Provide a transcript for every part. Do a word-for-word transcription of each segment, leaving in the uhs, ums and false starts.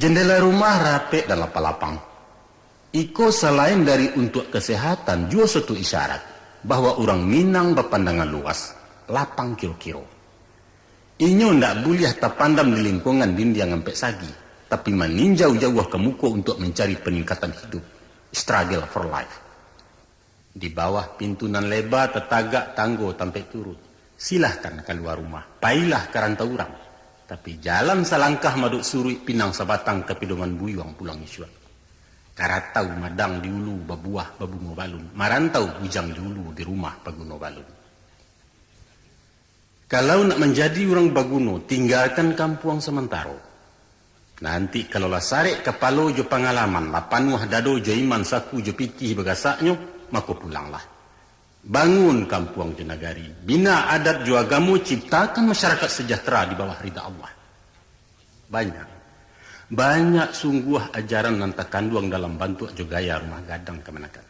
Jendela rumah rapek dan lapang-lapang. Iko salain dari untuak kasehatan, juo suatu isyarat bahwa urang Minang bapandangan luas, lapang kiro-kiro. Inyo ndak buliah tapandam di lingkungan dindiang ampek sagi, tapi maninjau jauah ka muko untuak mancari paningkatan hidup, struggle for life. Di bawah pintu nan leba tatagak tanggo tampek turun. Silahkan kalua rumah, pailah ka rantau urang. Tapi jalan salangkah madok suruik, pinang sabatang ka pidoman buyuang pulang isuak. Karatau madang di ulu babuah babungo balun, marantau bujang di ulu di rumah baguno balun. Kalau nak manjadi urang baguno, tinggakan kampuang samantaro. Nanti kalau lah sarek kapalo jo pangalaman, lah panuah dado jo iman, saku jo pitih bagasaknyo, mako pulanglah. Bangun kampuang jo nagari, bina adat jo agamo, ciptakan masyarakat sejahtera di bawah rida Allah. Banyak, banyak sungguah ajaran nan takanduang dalam bantuak jo gaya rumah gadang kamanakan.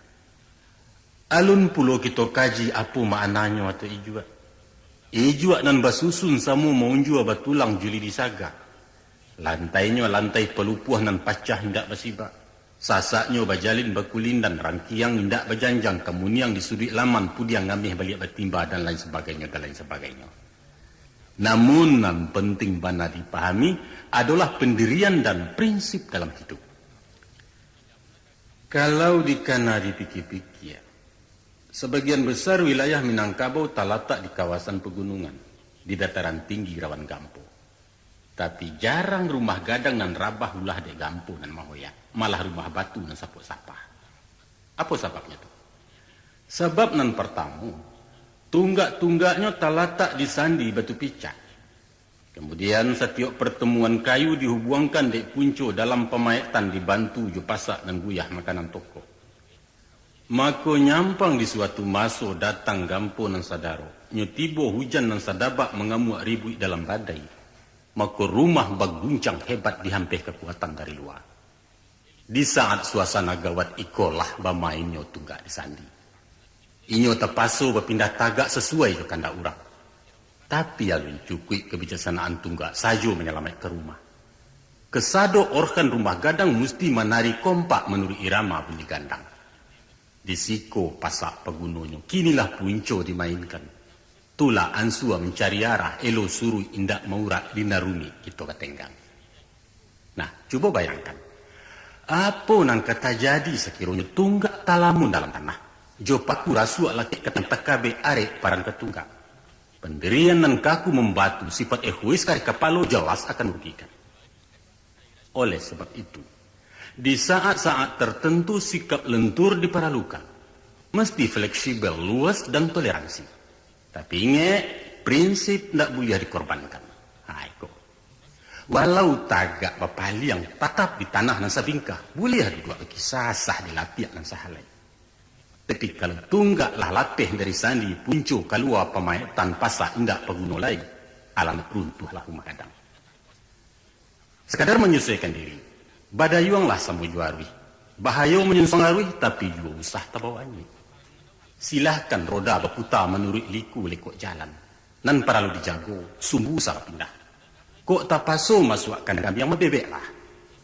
Alun pulo kito kaji apo maknanyo atau ijuak. Ijuak nan basusun samo maunjua batulang jo lidi saga. Lantainyo lantai palupuah nan pacah indak basibak. Sasaknyo bajalin bakulindan, rangkiang indak bajanjang, kamuniang di suduik laman, pudiang ngameh baliak batimba, dan lain sabagainyo, dan lain sabagainyo. Namun nan penting bana dipahami adolah pendirian dan prinsip dalam hidup. Kalau dikana dipikia-pikia, sabagian besar wilayah Minangkabau talatak di kawasan pagunungan, di dataran tinggi rawan gampo. Tapi jarang rumah gadang nan rabah ulah dek gampo nan mahoyak, malah rumah batu nan sapok sapah. Apo sababnyo tu? Sabab nan partamo, tunggak-tunggaknyo talatak di sandi batu picak. Kamudian, satiok partamuan kayu dihubuangkan dek punco dalam pamaetan dibantu jo pasak nan guyah makanan tokok. Mako, nyampang di suatu maso datang gampo nan sadarok, nyo tibo hujan nan sadabak mangamuak ribuik dalam badai, mako, rumah baguncang hebat dihampeh kakuatan dari lua. Di saat suasana gawat ikolah bamainnyo tunggak di sandi. Inyo tapaso bapindah tagak sasuai jo kandak urang. Tapi alun cukuik kabijaksanaan tunggak sajo manyalamaikkan rumah. Kasado organ rumah gadang musti manari kompak manuruik irama bunyi gandang. Di siko pasak pagunonyo, kinilah punco dimainkan. Tulak ansua mancari arah, elo suruik indak maurak, dinaruni kito batenggang. Nah, cubo bayangkan, apo nan ka tajadi sakironyo tunggak talamun dalam tanah, jo paku rasuak lakek ka tangkabek arek paran ka tunggak. Pandirian nan kaku mambatu, sifat egois kareh kapalo, jelas akan marugikan. Oleh sebab itu, di saat-saat tertentu sikap lentur diparalukan, mesti fleksibel, luas, dan toleransi. Tapi ingek, prinsip ndak buliah dikorbankan. Ha, iko. Walau tagak bapaliang, tatap di tanah nan sabingkah, buliah duduak bakisah sah di lapiak nan sahalai. Tapi kalau tunggak lah lapeh dari sandi, punco kalua pamaetan, pasak indak paguno lai, alamak runtuahlah rumah gadang. Sakadar manyusuaikan diri, badayuanglah samo jo aruih. Bahayo manyusuang aruih, tapi juo usah tabao anyuik. Silahkan roda baputa manuruik liku lekok jalan. Nan paralu dijago, sumbu usah bapindah. Kok tapaso masuak kandang kambiang, mabebeklah.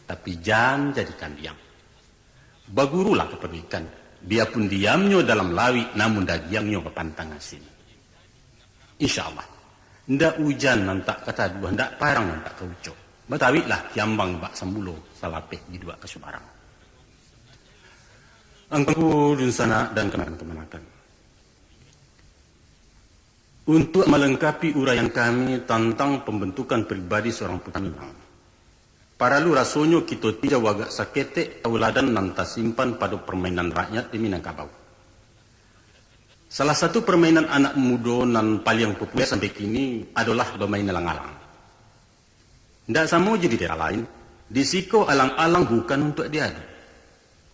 Tapi jan jadi kambiang. Bagurulah ka paduikan, biapun diamnyo dalam lauik, namun dagiangnyo bapantang asin. Insya Allah, ndak ujan nan tak ka taduah, ndak parang nan tak ka ucok. Batawiklah kiambang bak sambulo, salapeh biduak ka subarang. Angku dunsanak dan kamanakan-kamanakan. Untuak malengkapi uraian kami tantang pambantukan pribadi saurang putra Minang, paralu rasonyo kito tinjau agak saketek tauladan nan tasimpan pado parmainan rakyat di Minangkabau. Salah satu parmainan anak mudo nan paliang populer sampai kini adolah bamain alang-alang. Ndak samo jo di daerah lain, di siko alang-alang bukan untuak diadu,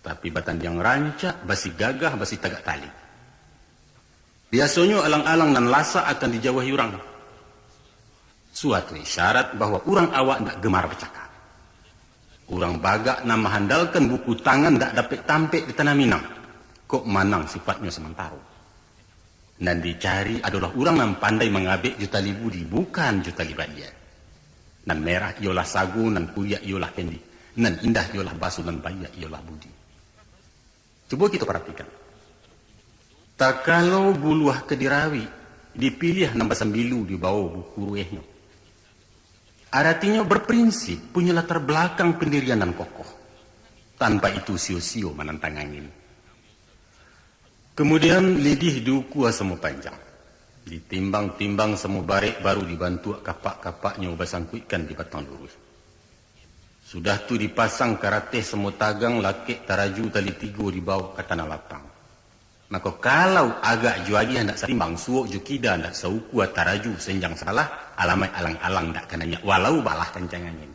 tapi batandiang rancak, basi gagah, basi tagak tali. Biasonyo alang-alang nan lasak akan dijauahi urang. Suatu isyarat bahwa urang awak ndak gemar bacakak. Urang bagak nan mahandalkan buku tangan ndak dapek tampek di tanah Minang, kok manang sifatnyo samantaro. Nan dicari adolah urang nan pandai mangabek jo tali budi, bukan jo tali badia. Nan merah iyolah sago, nan kuliak iyolah kendi. Nan indah iyolah baso, nan baiak iyolah budi. Cubo kito paratikan. Takalo buluah ka dirawik, dipiliah nan basambilu dibao buku ruehnyo. Aratinyo berprinsip, punyo latar balakang pandirian nan kokoh. Tanpa itu sio-sio manantang angin. Kamudian, lidih diukua samo panjang, ditimbang-timbang samo barek, baru dibantuak kapak-kapaknyo basangkuikkan di batang luruih. Sudah tu dipasang karateh samo tagang, lakek taraju tali tigo dibawok ka tanah lapang. Mako, kalau agak jo agiah ndak satimbang, suok jo kida ndak saukua, taraju senjang salah, alamaik alang-alang ndak ka naiak, walau balah kancang angin.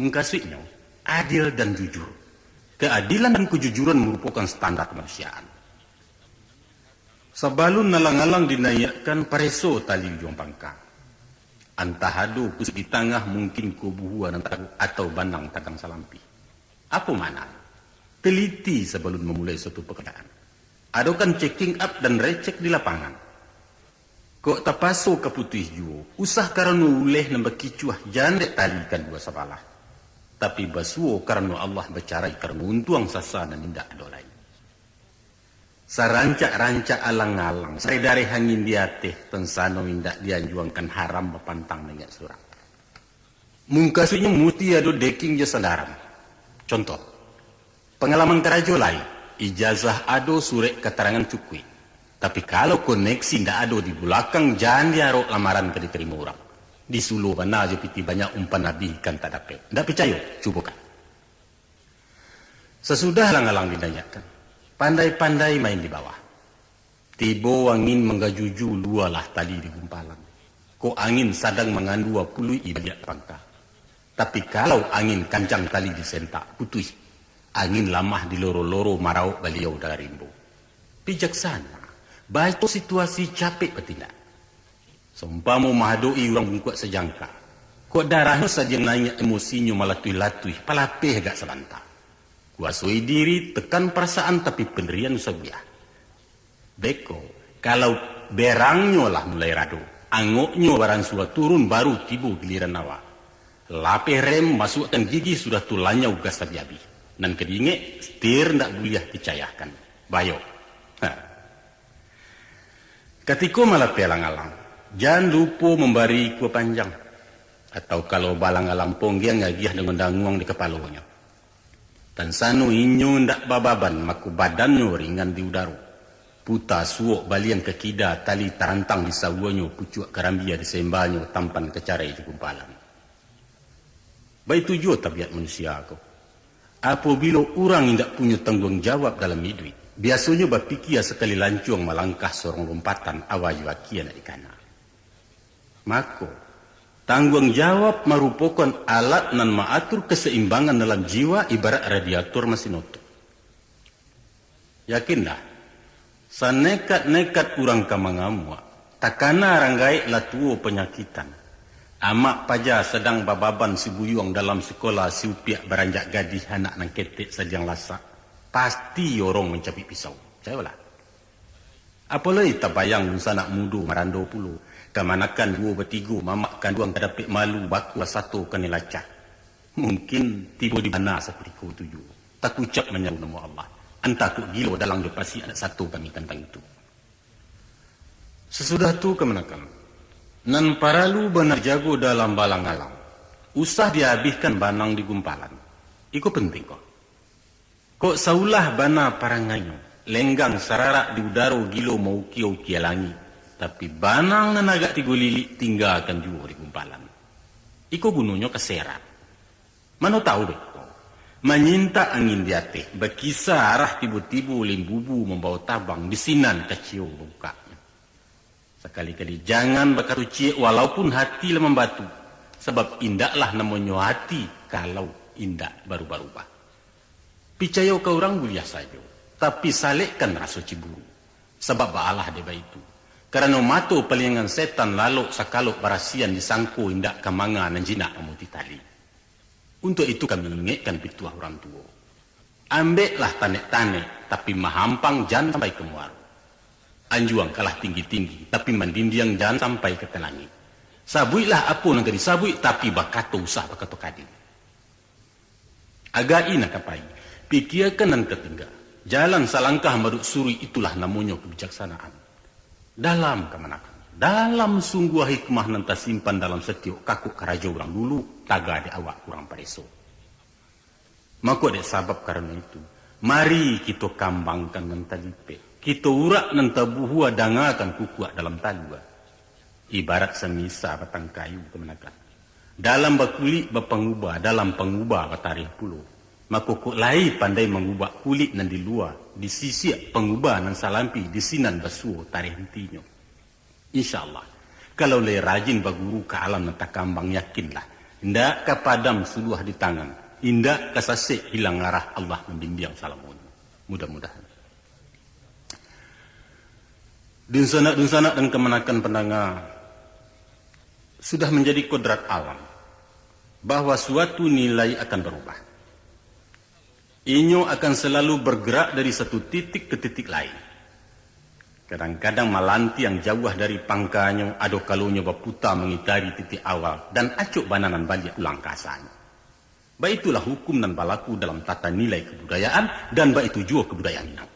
Mukasuiknyo, adil dan jujur. Keadilan dan kejujuran marupokan standar kamanusiaan. Sabalun alang-alang dinaiakkan, pareso tali ujuang pangka. Antah ado kusik di tangah, mungkin ko buhua nan taruak, atau banang tagang salampih. Apo maknanyo? Teliti sabalun mamulai suatu pakarjaan. Adokan checking up dan recek di lapangan. Kok tapaso ka putuih juo, usah karano uleh nan bakicuah, jan dek tali kaduo sabalah. Tapi basuo karano Allah, bacarai karano untuang, sasa nan indak ado lai. Sarancak-rancak alang-alang, sadareh-dareh angin di ateh, tansano indak dianjuangkan, haram bapantang naiak surang. Mukasuiknyo musti ado deking jo sandaran. Contoh, pangalaman karajo lai, ijazah ado, surek katarangan cukuik. Tapi kalau koneksi ndak ado di bulakang, jan diarok lamaran ka ditarimo urang. Disulo bana jo pitih banyak, umpan abih ikan tak dapek. Ndak picayo? Cubokan. Sasudah alang-alang dinaiakkan, pandai-pandai main di bawah. Tibo angin manggajuju, lualah tali di gumpalan. Kok angin sadang mangandua, puluik baliak pangka. Tapi kalau angin kancang, tali disentak, putuih. Angin lamah diloro-loro, marawok baliau dari rimbo. Bijaksana, baco situasi, capek batindak. Saumpamo mahadok-i urang bungkuak sajangka. Kok darahnyo sadang naiak, emosinyo malatuih-latuih, palapeh agak sabanta. Kuasoi diri, tekan parasaan, tapi pandirian usah buliah. Beko, kalau berangnyo lah mulai rado, angoknyo baransua turun, baru tibo giliran awak. Lapeh rem, masuakkan gigi, sudah tu lanyau gas abih-abih. Nan ka diingek, setir ndak buliah dicayahkan. Bayo. Ha. Katiko malapeh alang-alang, jan lupo mambari ikua panjang, atau kalau baalang-alang ponggiang, agiah danguang-danguang di kapalonyo. Tansano inyo ndak bababan, mako badannyo ringan di udaro. Puta suok baliang ka kida, tali tarantang di sawuanyo, pucuak karambia di sembanyo, tampan ka carai di gumpalan. Baitu juo tabiat manusia ko. Apobilo urang indak punyo tangguang jawab dalam iduik, biasonyo bapikia sakali lancuang, malangkah sorong lompatan, awa jo aki anak dikana. Mako, tangguang jawab marupokan alat nan maatur kasaimbangan dalam jiwa, ibarat radiator masin oto. Yakinlah, sanekat-nekat urang ka mangamuak, takana rang gaek lah tuo panyakitan, amak paja sadang bababan, si buyuang dalam sikola, si upiak baranjak gadih, anak nan ketek sadang lasak, pasti orong mancabuik pisau. Cayolah. Apo lai tabayang dunsanak mudo marando pulo, kamanakan duo batigo, mamak kanduang ka dapek malu, bakua sato kanai lacak. Mungkin tibo di bana sakutiko tu juo, takucap manyaru namo Allah. Antah kok gilo dalang jo pasi anak sato kami tantang itu. Sasudah tu kamanakan, nan paralu bana dijago dalam baalang-alang, usah diabihkan banang di gumpalan. Iko penting ko. Kok saulah bana parangainyo, lenggang sararak di udaro, gilo maukia-ukia langik, tapi banang nan agak tigo lilik tinggakan juo di gumpalan. Iko gunonyo ka serak. Mano tahu beko, manyintak angin di ateh, bakisa arah, tibo-tibo limbubu mambawa tabang, di sinan kacio babukaknyo. Sakali-kali jangan bakato ciek, walaupun hati lah mambatu, sabab indaklah namonyo hati, kalau indak barubah-rubah. Picayo ka urang buliah sajo, tapi salekkan raso ciburu, sabab baalah dek baitu. Karano mato paliangan setan, lalok sakalok barasian, disangko indak ka manga, nan jinak mamutih tali. Untuak itu kami ingekkan pituah urang tuo. Ambeklah tanek-tanek, tapi mahampang jan sampai ka muaro. Anjuang kalah tinggi-tinggi, tapi mandindiang jan sampai ka langik. Sabuiklah apo nan ka disabuik, tapi bakato usah bakato kadi. Agai nan ka pai, pikiakan nan ka tingga. Jalan salangkah maduik suruik, itulah namonyo kabijaksanaan. Dalam kamanakan, dalam sungguah hikmah nan tasimpan dalam satiok kakok karajo urang dulu, taga dek awak urang pareso. Mako, dek sabab karano itu, mari kito kambangkan nan talipek, kito urak nan tabuhua, dangakan kukuak dalam talua. Ibarat samisa batang kayu kamanakan. Dalam bakulik bapangubah, dalam pangubah batareh pulo. Mako, kok lai pandai mangubah kulik nan di lua, disisiak pangubah nan salampi, di sinan basuo tareh intinyo. Insya Allah, kalau lai rajin baguru ka alam nan takambang, yakinlah, indak ka padam suluah di tangan, indak ka sasek hilang arah, Allah mambimbiang salamonyo. Mudah-mudahan. Dunsanak-dunsanak dan kamanakan pandanga, sudah manjadi kodrat alam bahwa suatu nilai akan barubah. Inyo akan salalu bargarak dari satu titik ka titik lain. Kadang-kadang malantiang jauah dari pangkanyo, ado kalonyo baputa mangitari titik awal, dan acok bana nan baliak pulang ka asanyo. Baitulah hukum nan balaku dalam tata nilai kabudayaan, dan baitu juo kabudayaan Minang.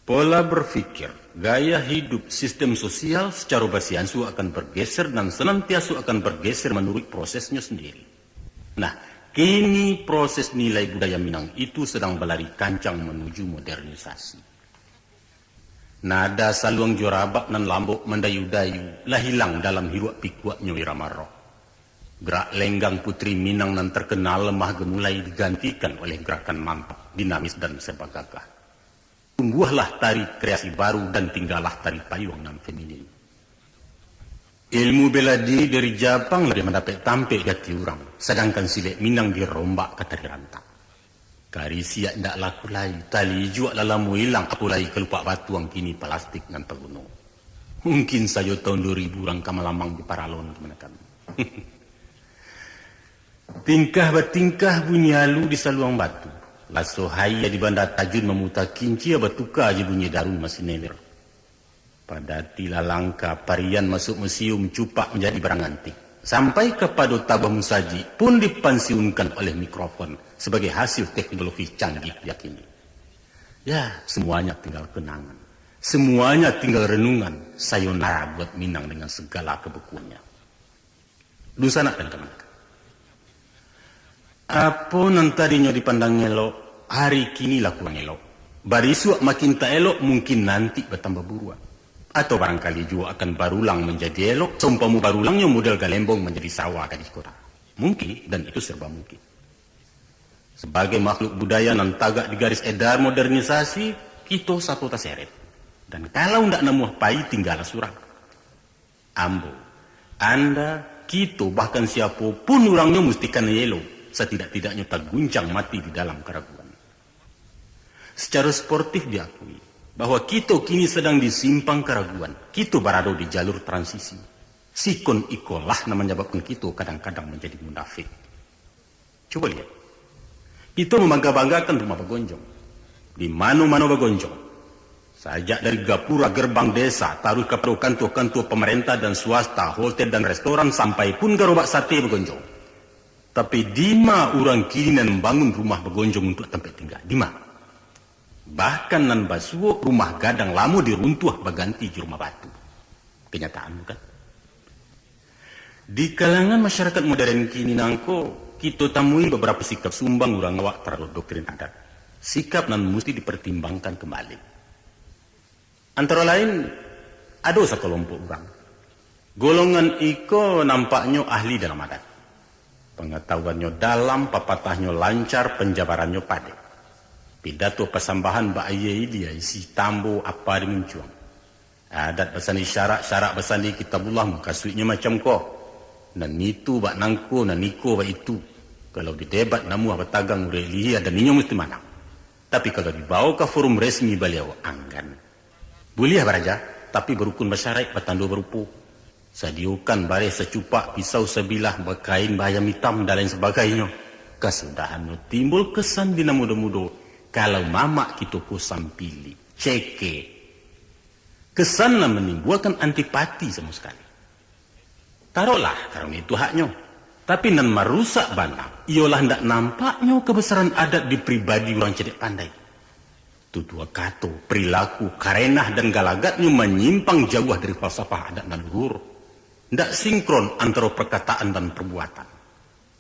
Pola berpikir, gaya hidup, sistem sosial sacaro basiansua akan bergeser dan senantiaso akan bergeser manuruik prosesnyo sendiri. Nah, kini proses nilai budaya Minang itu sedang balari kancang manuju modernisasi. Nada saluang jo rabab nan lambok mandayu-dayu lah hilang dalam hiruak pikuaknyo irama roh. Gerak lenggang Putri Minang nan terkenal lemah gemulai digantikan oleh gerakan mantap, dinamis, dan serba gagah. Tumbuahlah tari kreasi baru dan tinggalah tari payuang nan feminin. Ilmu bela diri dari Japang labiah mandapek tampek di ati urang, sadangkan silek Minang dirombak ka tari rantak. Karisiak indak laku lai, tali ijuak lah lamo ilang, apo lai kalupak batuang, kini palastik nan taguno. Mungkin sajo taun duo ribu urang ka malamang di paralon kamanakan. Tingkah batingkah bunyi alu di Saluang Batu. Laso haia di Banda Tajun mamuta kincia batuka jo bunyi darun masineler. Padati lah langka, parian masuak musium, cupak manjadi barang antik. Sampai kapado tabuah musajik pun dipansiunkan oleh mikrofon sabagai hasil teknologi canggih yakini. Ya, semuanya tinggal kenangan. Semuanya tinggal renungan. Sayonara buat Minang dengan segala kebekuannya. Dunsanak dan kamanakan. Apo nan tadinyo dipandang elok, hari kini lah kurang elok. Barisuak makin tak elok, mungkin nanti batambah buruak. Atau barangkali juo akan barulang manjadi elok, saumpamo barulangnyo model galembong manjadi sawah gadih kota. Mungkin, dan itu serba mungkin. Sabagai makhluk budaya nan tagak di garis edar modernisasi, kito sato taseret. Dan kalau ndak namuah pai, tinggalah surang. Ambo, anda, kito, bahkan siapo pun urangnyo musti kanai elok, satidak-tidaknyo taguncang mati di dalam karaguan. Secara sportif diakui bahwa kito kini sadang di simpang karaguan, kito barado di jalur transisi. Sikon ikolah nan manyababkan kito kadang-kadang manjadi munafik. Cubo liek. Kito mambangga-banggakan rumah bagonjong. Di mano-mano bagonjong. Sajak dari gapura gerbang desa, taruih kapado kantua-kantua pamarentah dan swasta, hotel dan restoran, sampai pun garobak sate bagonjong. Tapi, dima urang kini nan mambangun rumah bagonjong untuak tampek tingga? Dima? Bahkan nan basuo rumah gadang lamo diruntuah baganti jo rumah batu. Kanyataan, bukan? Di kalangan masyarakat modern kini nangko, kito tamui babarapo sikap sumbang urang awak taradok doktrin adat. Sikap nan musti dipartimbangkan kambali. Antaro lain, ado sakalompok urang. Golongan iko nampaknyo ahli dalam adat. Pangatahuannyo dalam, papatahnyo lancar, panjabarannyo padek. Pidato pasambahan bak aia ilia, isi tambo apa dimuncuang. Adat basandi syarak, syarak basandi Kitabullah, mukasuiknyo macam ko. Nan itu bak nangko, nan iko bak itu. Kalau didebat namuah batagang urek lihia, dan inyo musti manang. Tapi kalau dibawo ka forum resmi baliau, anggan. Buliah baraja, tapi barukun basyaraik, batando barupo. Sadiokan bareh sacupak, pisau sabilah, bakain baayam itam, dan lain sabagainyo. Kasudahannyo timbul kesan di nan mudo-mudo, kalau mamak kito ko sampili, ceke. Kesan nan manimbuakan antipati samo sakali. Taroklah, karano itu haknyo. Tapi nan marusak bana, iyolah ndak nampaknyo kabasaran adat di pribadi urang cadiak pandai. Tutua kato, perilaku, karenah, dan galagatnyo manyimpang jauah dari falsafah adat nan luhur. Ndak sinkron antaro perkataan dan perbuatan.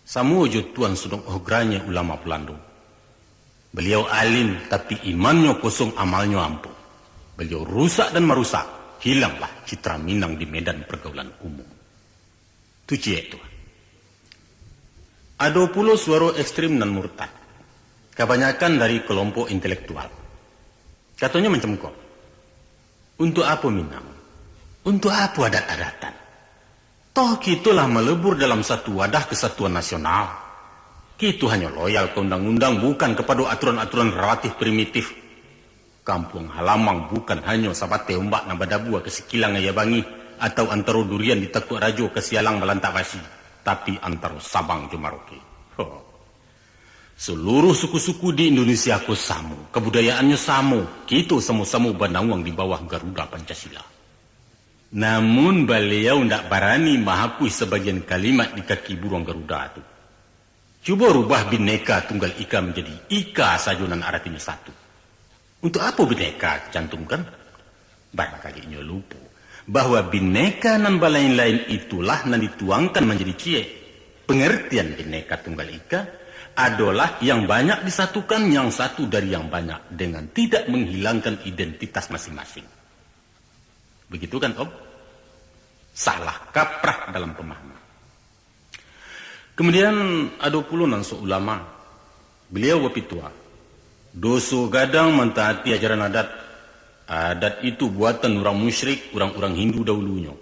Samo jo Tuan Sugeng Ohgra-nyo ulama Balando. Baliau alim, tapi imannyo kosong, amalnyo ampuh. Baliau rusak dan marusak, hilanglah citra Minang di medan pergaulan umum. Tu ciek tu. Ado pulo suaro ekstrim nan murtad. Kabanyakan dari kelompok intelektual. Katonyo macam ko, "Untuk apo Minang? Untuk apo adat-adatan? Toh kito lah malebur dalam satu wadah kesatuan nasional. Kito hanyo loyal ka undang-undang, bukan kapado aturan-aturan relatif primitif. Kampuang halamang bukan hanyo sabateh ombak nan badabua ka sikilang aia bangih, atau antaro durian di Takuak Rajo ka sialang balantak basi, tapi antaro Sabang jo Merauke. Ho. Saluruh suku-suku di Indonesia ko samo, kabudayaannyo samo, kito samo-samo banauang di bawah Garuda Pancasila." Namun baliau ndak barani mahapuih sabagian kalimat di kaki buruang Garuda tu. Cubo rubah Bhinneka Tunggal Ika manjadi Ika sajo nan aratinyo satu. Untuk apo Bhinneka dicantumkan? Barangkali inyo lupo, bahwa Bhinneka nan balain-lain itulah nan dituangkan manjadi ciek. Pengertian Bhinneka Tunggal Ika adolah yang banyak disatukan yang satu dari yang banyak dengan tidak menghilangkan identitas masing-masing. Begitu kan, Om? Salah kaprah dalam pemahaman. Kemudian, ado pulo nan seulama. Beliau bapituah, "Doso gadang mantaati ajaran adat. Adat itu buatan urang musyrik, urang-urang Hindu dahulunyo.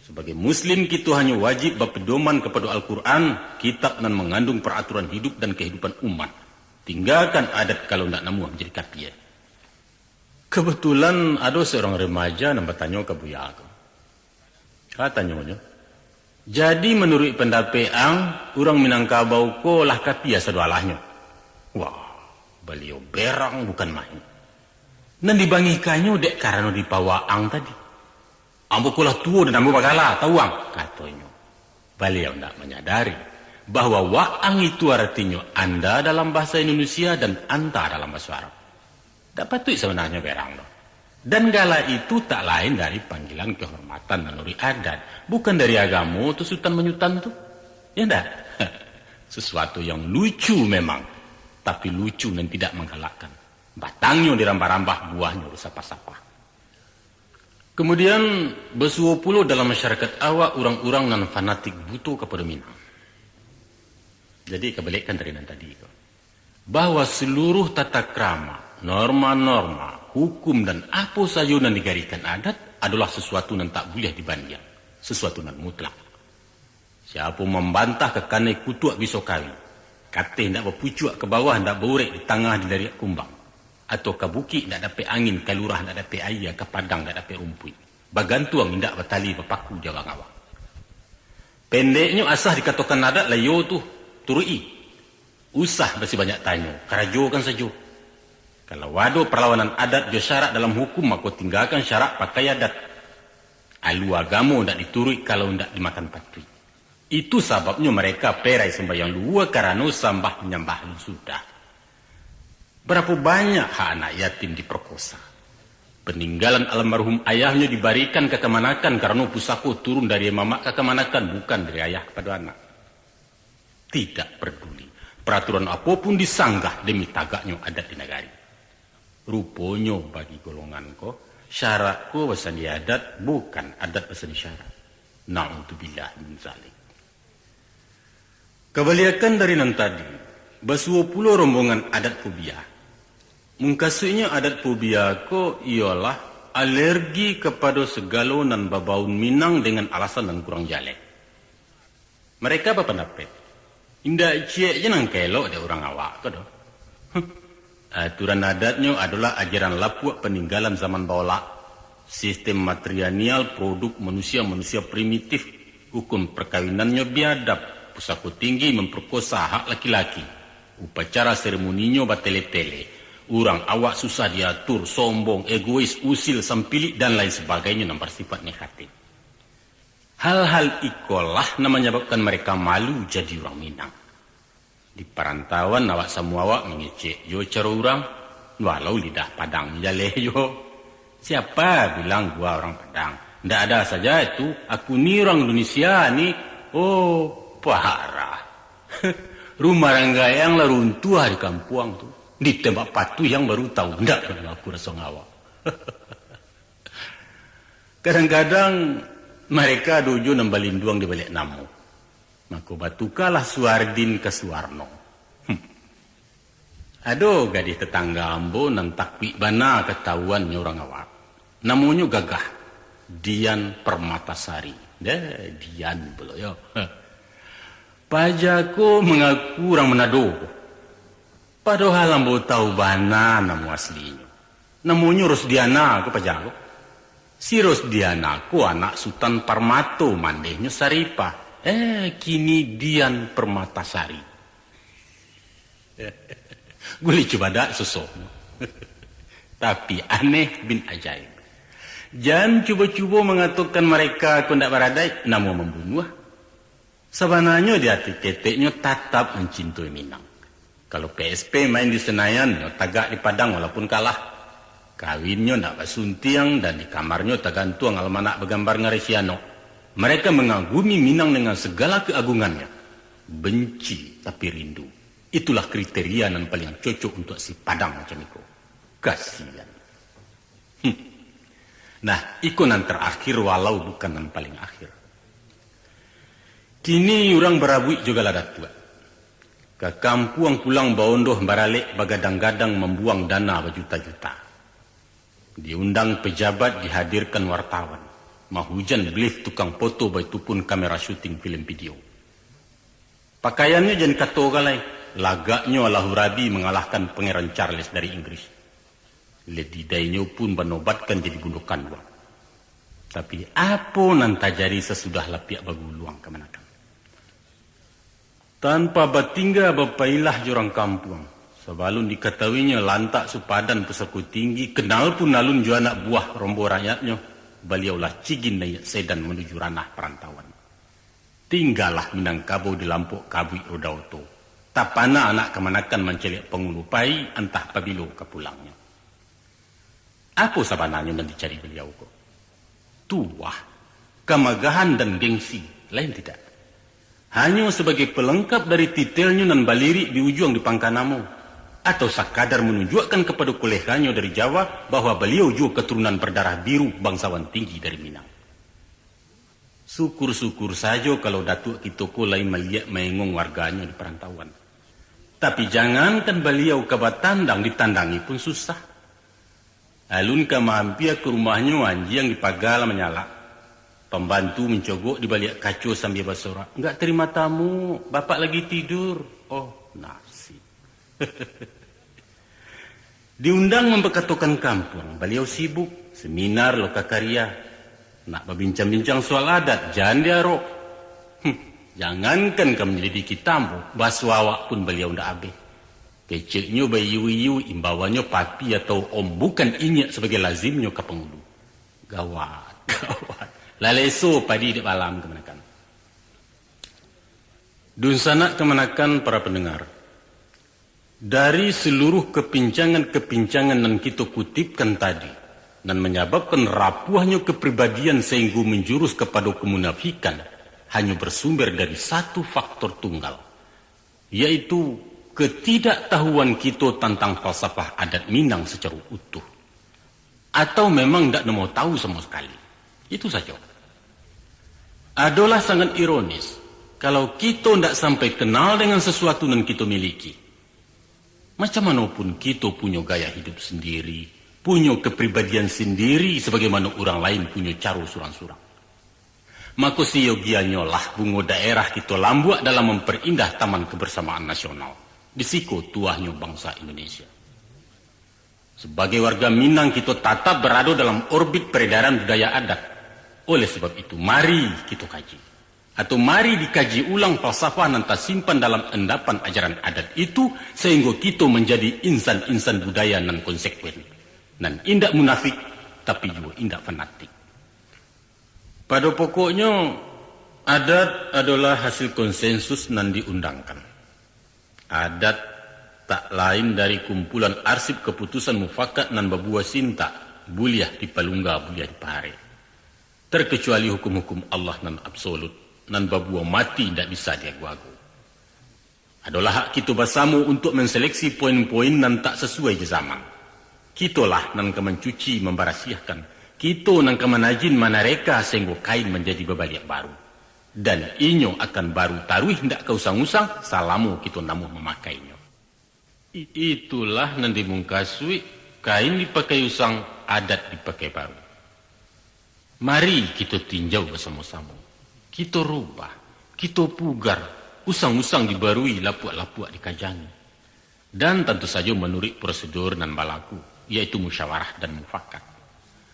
Sabagai Muslim, kito hanyo wajib bapedoman kapado Al-Quran, kitab nan mangandung peraturan hidup dan kehidupan umat. Tinggakan adat kalau ndak namuah manjadi kapia." Kebetulan ado seorang remaja nan batanyo ka buya ko. Katanyo nyo, "Jadi, manuruik pandapek ang, urang Minangkabau ko lah kapia sado alahnyo?" Wah, baliau berang bukan main. Nan dibangihkannyo dek karano dipawa ang tadi. "Ambo ko lah tuo dan ambo bagala, tau ang," katonyo. Baliau ndak manyadari bahwa waang itu aratinyo anda dalam bahasa Indonesia dan anta dalam bahasa Arab. Ndak patuik sabananyo berang doh. Dan gala itu tak lain dari panggilan kehormatan manuruik adat, bukan dari agamo tu sutan manyutan tu. Ya ndak? Sesuatu yang lucu memang, tapi lucu nan tidak manggalakkan. Batangnyo dirambah-rambah, buahnyo disapah-sapah. Kemudian, basuo pulo dalam masyarakat awak urang-urang nan fanatik buto kapado Minang. Jadi, kabalikkan dari nan tadi ko, bahwa seluruh tata krama, norma-norma, hukum, dan apo sajo nan digarihkan adat adolah sesuatu nan tak buliah dibandiang, sesuatu nan mutlak. Siapo mambantah ka kanai kutuak biso kawi, kateh ndak bapucuak ka bawah, ndak baurek di tangah dilariak kumbang, atau ka bukik ndak dapek angin, ka lurah ndak dapek aia, ka padang ndak dapek rumpuik, bagantuang indak batali bapaku di awang-awang. Pendeknyo, asa dikatokan adat lah iyo tu, turuik-i. Usah basibanyak tanyo, karajokan sajo. Kalau ado parlawanan adat jo syarak dalam hukum, mako tinggakan syarak, pakai adat. Alua agamo ndak dituruik kalau ndak dimakan patuik. Itu sababnyo mareka perai sumbayang luhua karano sambah manyambah alun sudah. Barapo banyak hak anak yatim diperkosa. Paninggalan almarhum ayahnyo dibarikan ka kamanakan karano pusako turun dari mamak ka kamanakan, bukan dari ayah kapado anak. Tidak parduli, paraturan apo pun disanggah demi tagaknyo adat di nagari. Ruponyo bagi golongan ko, syarak ko basandi adat, bukan adat basandi syarak. Na'udzubillah min zalik. Kabaliakan dari nan tadi, basuo pulo rombongan adat fobia. Mungkasuiknyo adat fobia ko iyolah alergi kapado sagalo nan babaun Minang dengan alasan nan kurang jaleh. Mereka bapandapek, indak ciek je nan ka elok dek urang awak ko doh. Aturan adatnyo adolah ajaran lapuak paninggalan zaman baolak. Sistem matrilineal produk manusia-manusia primitif. Hukum perkawinannyo biadab, pusako tinggi mamperkosa hak laki-laki. Upacara seremoninyo batele-tele. Urang awak susah diatur, sombong, egois, usil, sampilik, dan lain sabagainyo nan bersifat negatif. Hal-hal ikolah nan manyababkan mereka malu jadi urang Minang. Di parantauan awak samo awak mangecek jo caro urang, walau lidah Padang jaleh jo. Siapa bilang gua orang Padang? Ndak ada saja itu, aku ni orang Indonesia ni. Oh, parah. Rumah ranggayang lah runtuah di kampuang tu. Ditembak patuh yang baru tahu, ndak pernah aku rasa ngawa. Kadang-kadang mereka dojo nan balinduang di baliak namo. Mako batukalah Suardin ka Suwarno. Hmm. Ado gadih tatangga ambo nan takuik bana katahuannyo urang awak. Namonyo Gagah, Dian Permatasari. Deh, Dian pulo yo. Paja ko mangaku urang Manado. Padohal ambo tahu bana namo aslinyo. Namonyo Rosdiana ko paja ko. Si Rosdiana ko anak Sutan Parmato, mandehnyo Saripah. Eh, kini Dian Permatasari. Gulih cubadak susoh. Tapi aneh bin ajaib. Jan cubo-cubo mangatokan mareka ko ndak baradaik, namo mambunuah. Sabananyo di ati keteknyo tatap mancintoi Minang. Kalau P S P main di Senayan, nyo tagak di Padang walaupun kalah. Kawinnyo ndak basuntiang, dan di kamarnyo tagantuang almanak bagambar ngarai si Anok. Mereka mangagumi Minang dengan segala keagungannyo. Benci, tapi rindu. Itulah kriteria nan paliang cocok untuak si Padang macam iko. Kasian. Hmm. Nah, iko nan tarakhir, walau bukan nan paling akhir. Kini urang barabuik jo gala datuak. Ka kampuang pulang baondoh baralek, bagadang-gadang mambuang dana bajuta-juta. Diundang pejabat, dihadirkan wartawan. Mahujan blif tukang foto, baitu pun kamera syuting film video. Pakaiannyo jan kato ka lai, lagaknyo Allahu Rabi mangalahkan Pangeran Charles dari Inggris. Lady Di-inyo pun banobatkan jadi bundo kanduang. Tapi, apo nan tajadi sasudah lapiak baguluang kamanakan? Tanpa batingga bapailah jo urang kampuang. Sabalun dikatahuinyo lantak supadan pusako tinggi, kenal pun alun jo anak buah rombo rakyatnyo, baliau lah cigin naiak sedan manuju ranah parantauan. Tinggalah Minangkabau di lampok kabuik roda oto. Tapana anak kamanakan mancaliak pangulu pai, antah pabilo ka pulangnyo. Apo sabananyo nan dicari baliau ko? Tuah, kamagahan dan gengsi, lain tidak. Hanyo sabagai palengkap dari titelnyo nan balirik di ujuang di pangka namo, atau sakadar manunjuakkan kapado koleganyo dari Jawa bahwa baliau juo katurunan bardarah biru, bangsawan tinggi dari Minang. Sukur-sukur sajo kalau Datuak kito ko lai maliek maengong warganyo di parantauan. Tapi jangankan baliau ka batandang, ditandangi pun susah. Alun ka maampia ka rumahnyo, anjiang di paga lah manyalak. Pambantu mancogok di baliak kaco sambia basorak, "Nggak terima tamu, bapak lagi tidur." Oh, nasib. Diundang mambakatokan kampuang, baliau sibuk, seminar, loka karya. Nak babincang-bincang soal adat, jan diarok. Hmm, jangankan ka manyalidiki tamu, baso awak pun baliau ndak abih. Keceknyo baiyo-iyo, imbauannyo papi atau om, bukan inyiak sabagai lazimnyo ka pangulu. Gawat, gawat. Lah leso padi dek balam kamanakan. Dunsanak kamanakan, para pendengar. Dari seluruh kepincangan-kepincangan nan kito kutipkan tadi, nan manyababkan rapuahnyo kepribadian sahinggo manjurus kapado kemunafikan, hanyo bersumber dari satu faktor tunggal, yaitu ketidaktahuan kito tantang falsafah adat Minang sacaro utuh, atau memang ndak namo tahu samo sakali. Itu sajo. Adolah sangat ironis, kalau kito ndak sampai kenal dengan sasuatu nan kito miliki. Macam mano pun kito punyo gaya hidup sandiri, punyo kepribadian sandiri, sabagaimano urang lain punyo caro surang-surang. Mako, siyogianyolah bungo daerah kito lambuak dalam mamperindah Taman Kebersamaan Nasional. Di siko tuahnyo bangsa Indonesia. Sabagai warga Minang, kito tatap barado dalam orbit peredaran budaya adat. Oleh sabab itu, mari kito kaji. Atau mari dikaji ulang falsafah nan tasimpan dalam endapan ajaran adat itu, sahinggo kito manjadi insan-insan budaya nan konsekuen, nan indak munafik, tapi juo indak fanatik. Pado pokoknyo, Adat adolah hasil konsensus nan diundangkan. Adat tak lain dari kumpulan arsip kaputusan mufakat nan babuah sintak, buliah dipalungga, buliah dipaharek. Terkecuali hukum-hukum Allah nan absolut, nan babuah mati indak bisa diagu-agu. Adolah hak kito basamo untuak manseleksi poin-poin nan tak sasuai jo zaman. Kitolah nan ka mancuci, mambarasiahkan. Kito nan ka manajin, manareka, sainggo kain manjadi babaliak baru. Dan inyo akan baru taruih, indak ka usang-usang, salamo kito namuah mamakainyo. I-, itulah nan dimungkasuik, kain dipakai usang, adat dipakai baru. Mari kito tinjau basamo-samo. Kito rubah, kito pugar, usang-usang dibarui, lapuak-lapuak dikajangi. Dan tantu sajo manuruik prosedur nan balaku, yaitu musyawarah dan mufakat.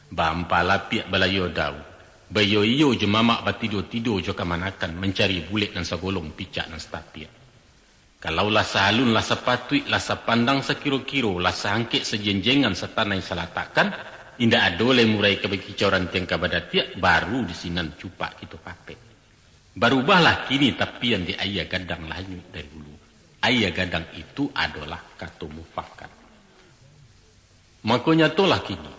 Baampalapiak balayo daun, baiyo-iyo jo mamak, batido-tido jo kamanakan, mancari bulek nan sagolong, picak nan satapiak. Kalau lah saalun, lah sapatuik, lah sapandang sakiro-kiro, lah saangkek sajenjengan, satanai salatakkan, indak ado lai murai ka bakicoran tiang ka badatiak, baru di sinan cupak kito kapek. Barubahlah kini tapian di aia gadang lah hanyuik dari hulu. Aia gadang itu adolah kato mufakat. Mako nyatolah kini,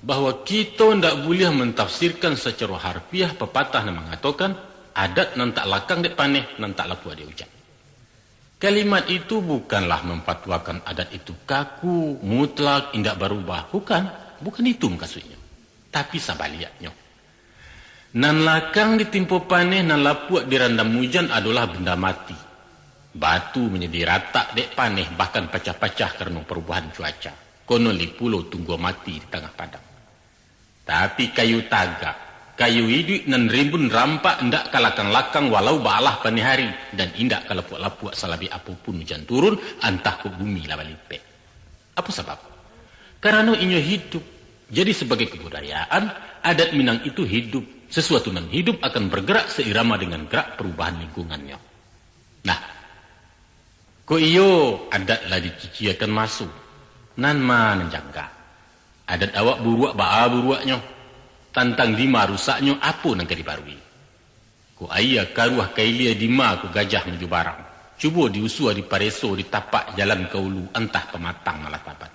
bahwa kito ndak buliah mantafsirkan sacaro harfiah papatah nan mangatokan, adat nan tak lakang dek paneh, nan tak lapuak dek ujan. Kalimat itu bukanlah mamfatuakan adat itu kaku, mutlak, indak barubah. Bukan, bukan itu mukasuiknyo. Tapi sabaliaknyo. Nan lakang ditimpo paneh, nan lapuak dirandam ujan adolah benda mati. Batu manjadi ratak dek paneh, bahkan pacah-pacah karano parubahan cuaca. Konon lai pulo tunggua mati di tangah padang. Tapi kayu tagak, kayu iduik nan rimbun rampak indak ka lakang-lakang walau baalah paneh ari, dan indak ka lapuak-lapuak salabek apo pun ujan turun, antah kok bumi lah balipek. Apo sabab? Karano inyo hidup. Jadi sabagai kabudayaan, adat Minang itu hidup. Sasuatu nan hidup akan bargarak sairama dengan garak parubahan lingkungannyo. Nah, kok iyo adat lah diciciakan maso, nan ma nan jangga? Adat awak buruak baa buruaknyo? Tantang dima rusaknyo, apo nan ka dibarui? Ko aia karuah ka ilia, dima ko gajah manuju barang. Cubo diusua, dipareso, ditapak jalan ka ulu, antah pamatang malah tabat.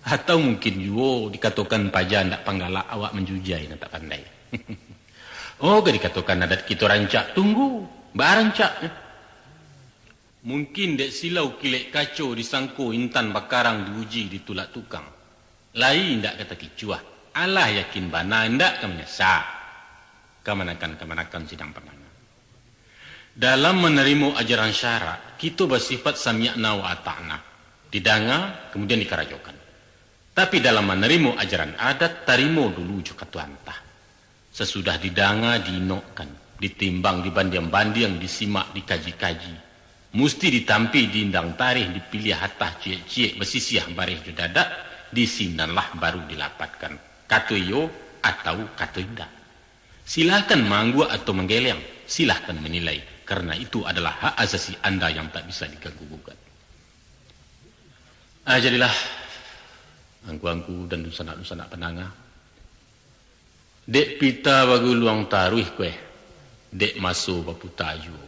Atau mungkin juo dikatokan paja ndak panggalak, awak manjujai nan tak pandai. Oh, ka dikatokan adat kito rancak, tunggu, baa rancaknyo? Mungkin dek silau kilek kaco disangko intan bakarang diuji ditulak tukang. Lai indak ka takicuah. Alah yakin bana indak ka manyasa. Kamanakan-kamanakan sidang pardanga. Dalam manarimo ajaran syarak, kito basifat sami'na wa ata'na. Didanga, kamudian dikarajokan. Tapi dalam manarimo ajaran adat, tarimo dulu jo kato antah. Sasudah didanga, diinokkan, ditimbang, dibandiang-bandiang, disimak, dikaji-kaji. Musti ditampi, diindang tarih, dipiliah atah ciek-ciek, basisiah bareh jo dadak, di sinanlah baru dilapatkan kato iyo atau kato indak. Silahkan maangguak atau manggeleng, silahkan manilai, karena itu adalah hak asasi anda yang tak bisa diganggu gugat. Ah, jadilah, angku-angku dan dunsanak-dunsanak pandanga. Dek pita baguluang taruih kueh, dek maso baputa juo.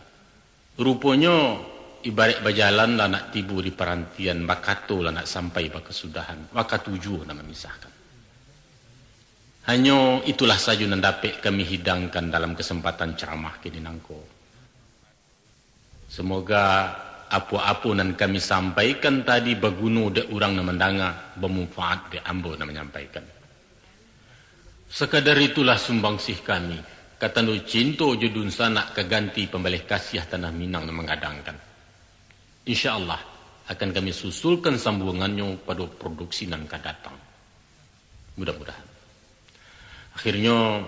Ruponyo, ibarat bajalan lah nak tibo di parantian, bakato lah nak sampai bakasudahan, wakatu juo nan mamisahkan. Hanyo itulah sajo nan dapek kami hidangkan dalam kasempatan caramah kini nangko. Samoga apo-apo nan kami sampaikan tadi baguno dek urang nan mandanga, bamanfaat dek ambo nan manyampaikan. Sakadar itulah sumbangsih kami, ka tando cinto jo dunsanak, ka ganti pambaleh kasiah tanah Minang nan manggadangkan. Insya Allah, akan kami susulkan sambuangannyo pado produksi nan ka datang. Mudah-mudahan. Akhirnyo,